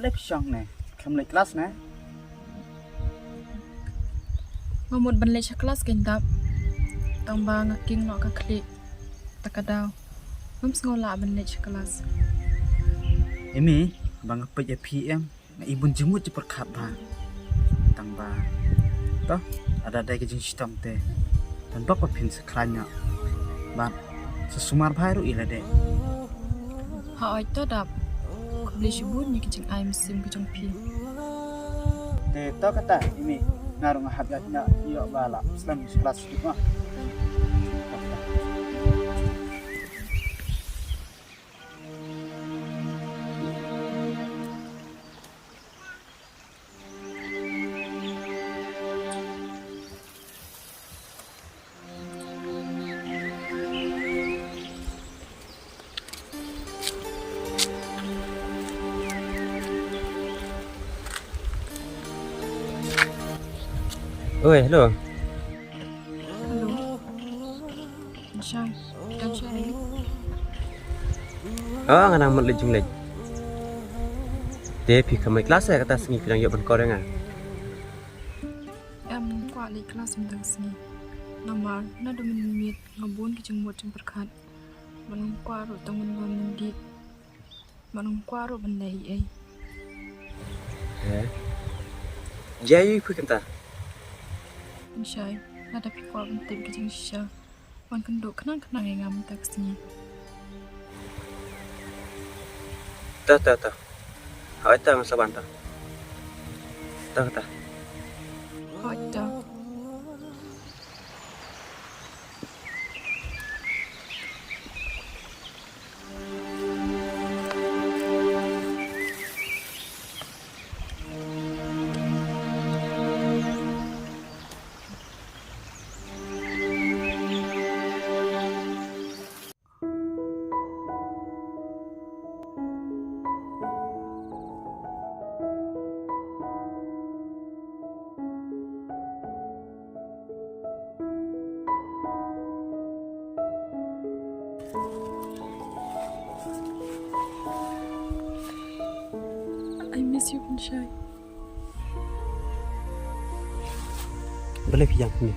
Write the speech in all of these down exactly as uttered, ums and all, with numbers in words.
Te phi shong ne, kham leit klas ne? Nga mut ban leit sha klas kein Dap. Tang ba nga king noh ka khlieh. Ta ka daw ngam sngew lah ban leit sha klas. Imi, ba nga peit ïa phi em, nga i bun jingmut jingpyrkhat bha. Tang ba, to, lada dei ka jingshitom te, don bok ba phin sa khlaiñ noh. Bad sa sumar bha ruh ïa lade. Hooid to Dap. Khublei shibun ïa ki jingai mynsiem ki jong phi. Te to kata, Imi, nga ruh nga hap ïaid noh, ïoh ba la slem sha klas shuh ma. Oi, hello. Hello. Shai, dang shai? Oh, nga nang mut leit jingleit. Te phi kham leit klas ïa kata sngi, phi dang ïoh ban call ïa nga? Em, kwah leit klas mynta ka sngi. Namar naduh mynmiet nga bun ki jingmut jingpyrkhat. Ba ngam kwah ruh tang ban wan ban dih. Ba ngam kwah ruh ban leh ei ei. Eh? Jia ïa phi kynta. Pynshai, lada phi kwah ban tip ki jingshisha, wan kynduh khnang khnang ïa nga mynta ka sngi. Ta ta ta. Hooid ta, ngan sa wan ta. Ta ta. Hooid ta. I miss you, Pynshai. Balei phi ïam kumne?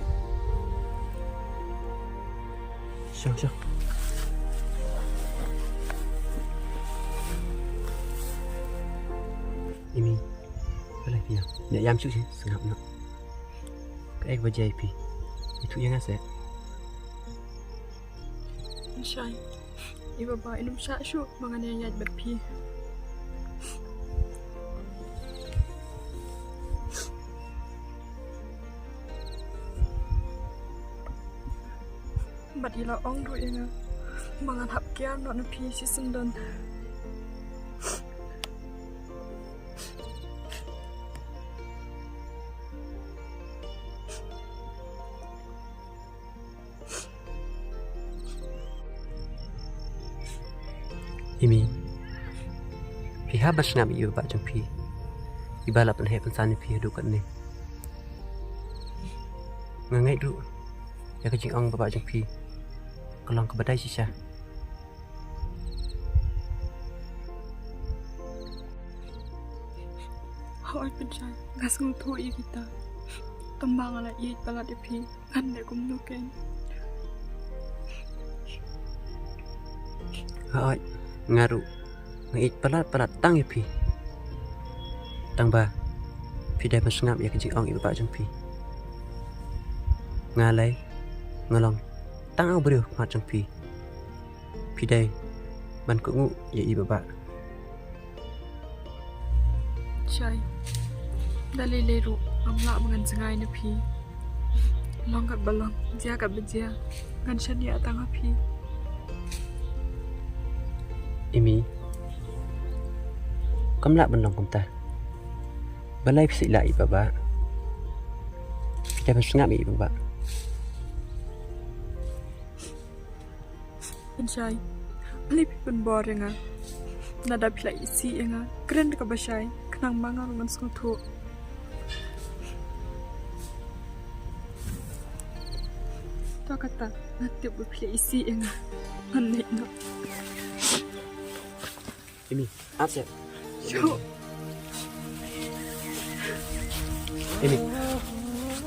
Shong, shong. Imi, balei phi ïam? Ïam shuh shuh, sngap noh. Kaei kaba jia ïa phi? Ïathuh ïa nga seh. Pynshai, i Baba in ym shah shuh ba ngan ïaid bad phi. Bad i la ong ruh ïa nga ba ngan hap kiar noh na phi shisyndon. Imi, phi hap ban sngap ïa i Baba jong phi, iba la pynheh pynsan ïa phi haduh katne. Nga ngeit ruh ïa ka jingong Baba jong phi ka long kaba dei shisha. Hooid Pynshai, nga sngewthuh ïa kita. Tang ba nga la ïeit palat ïa phi, ngan leh kumno kein? Hooid, nga ruh nga ïeit palat palat tang ïa phi. Tang ba phi dei ban sngap ïa ka jingong i Baba jong phi. Nga lei nga long tang u briew ha khmat jong phi. Phi dei ban kohnguh ïa i Baba. Shai, da lei lei ruh ngam lah ba ngan jngai na phi. Long katba long, jia katba jia, ngan shaniah tang ha phi. Imi, kam lah ban long kumta. Balei phi sngap ïa i Baba? Phi dei ban sngap ïa i Baba. Pynshai, balei phi pynbor ïa nga? Lada phi la isih ïa nga, kren da kaba shai, khnang ba nga ruh ngan sngewthuh. To kata, nga tip ba phi la isih ïa nga. Ngan leit noh. Imi, ap seh. Shuh. Imi,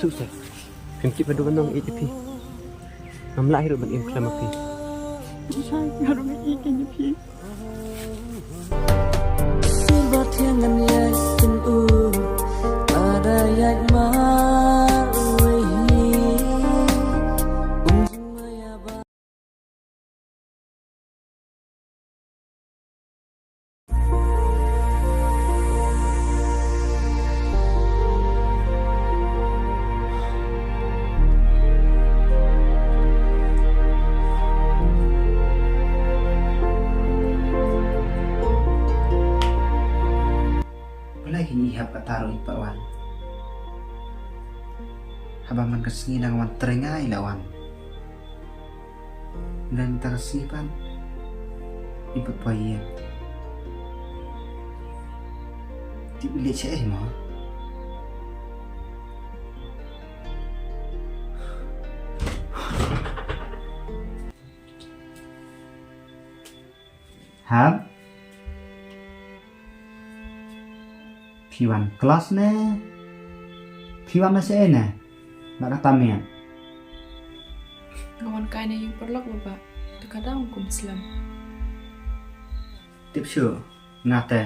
tu sa. Phim tip ba dei ban ong ïeit ïa phi. Ngam lah hi ruh ban im khlem ïa phi. Shai, nga ruh nga ïeit ïa phi. Sir ba thiang ngan ïaid kin u, ada ïaid mar wei hi. Balei kine i hap kata ruh i pat wan? Haba man ka sngi dang wan trei nga i la wan. Ngan ta ka sngi pat i pat poi ïing. Tip leh shaei mo? Hap? Phi wan klas ne? Phi wan na shaei ne? Ba kata miet. Nga wan kai na ïing paralok baba. Te ka dang kum slem. Tip shuh, nga te.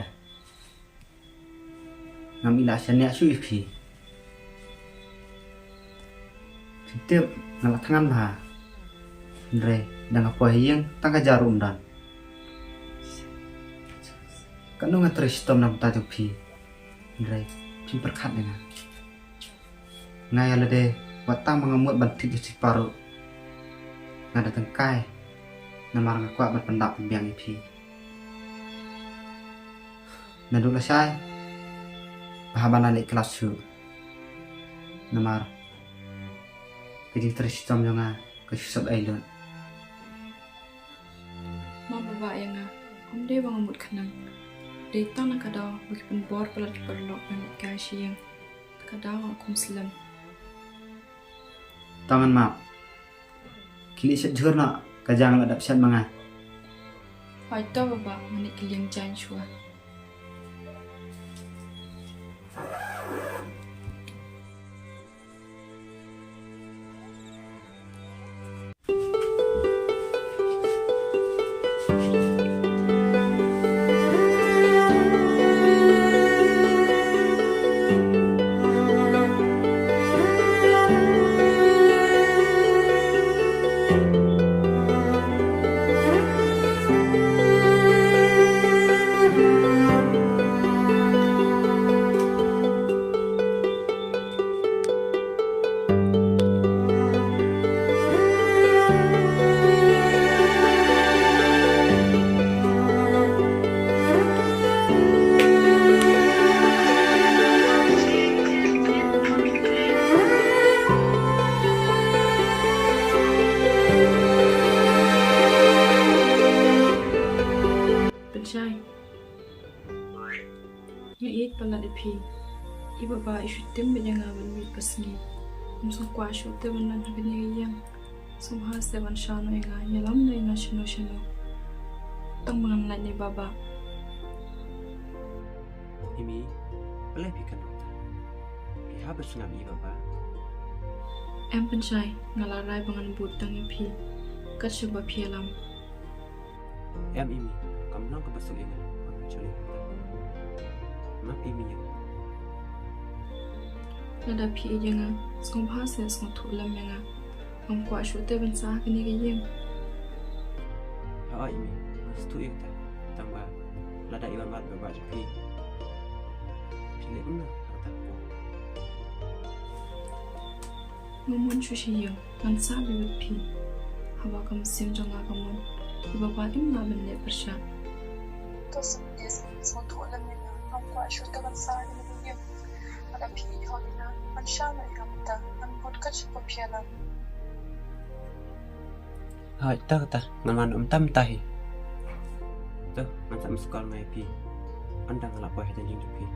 Ngam i la shaniah shuh ïa phi. Phi tip nga la thngan bha. Hynrei dang nga poi ïing tang ka ja ruh ym don. Katno nga trei shitom na bynta jong phi. Hynrei phim pyrkhat ïa nga. Nga ïa lade wat tang ba nga mut ban thied ïa shi paru. Nga da tyngkai namar nga kwah ban pyndap pynbiang ïa phi. Naduh lashai ba haba nga leit klas shuh. Namar ka jingtrei shitom jong nga ka shu sop ei lut. Map baba ïa nga, ym dei ba nga mut khnang. Dei tang na ka daw ba ki pynbor palat ki paralok ban leit kai sha ïing. Ka daw nga kum slem. Tang ngan map. Khie leit shet jhur noh, ka ja nga la dap shet ma nga. Hooid to baba, ngan leit kylliang jaiñ shuwa. Pynshai. Nga ïeit palat ïa phi. I baba i shu tim beit ïa nga ban miet ka sngi. Ym sngewkwah shuh te ban nang ha kane ka ïing. Sngewbha seh ban shah noh ïa nga, ïalam noh ïa nga shano shano. Tang ba ngan lait ne baba. Imi, balei phi kynduh ta? Phi hap ban sngap ïa i baba. Em Pynshai, nga la rai ba ngan bud tang ïa phi. Kat shaba phi ïalam. Em Imi, kam long kaba suk ïa nga ban pynshlur ïa kata. Map Imi ïa nga. Lada phi ïeit ïa nga, sngewbha seh sngewthuh lem ïa nga. Ngam kwah shuh te ban sah ha kane ka ïing. Hooid Imi, nga sngewthuh ïa kata. Tang ba lada i wan wad bad phi, phi leh kumno ha kata ka por? Nga mon shuh sha ïing, ngan sah beit bad phi. Haba ka mynsiem jong nga ka mon, i baba im lah ban leh pyrshah. To Symbiang, sngewthuh lem ïa nga, ngam kwah shuh te ban sah ha kane ka ïing. Lada phi ïeit hok ïa nga, ngan shah noh ïa ka mynta, ngan bud kat shaba phi ïalam. Hooid, to kata, ngan wan mynta mynta hi. To, ngan sa missed call nga ïa phi. Ynda nga la poi ha ïing jong phi.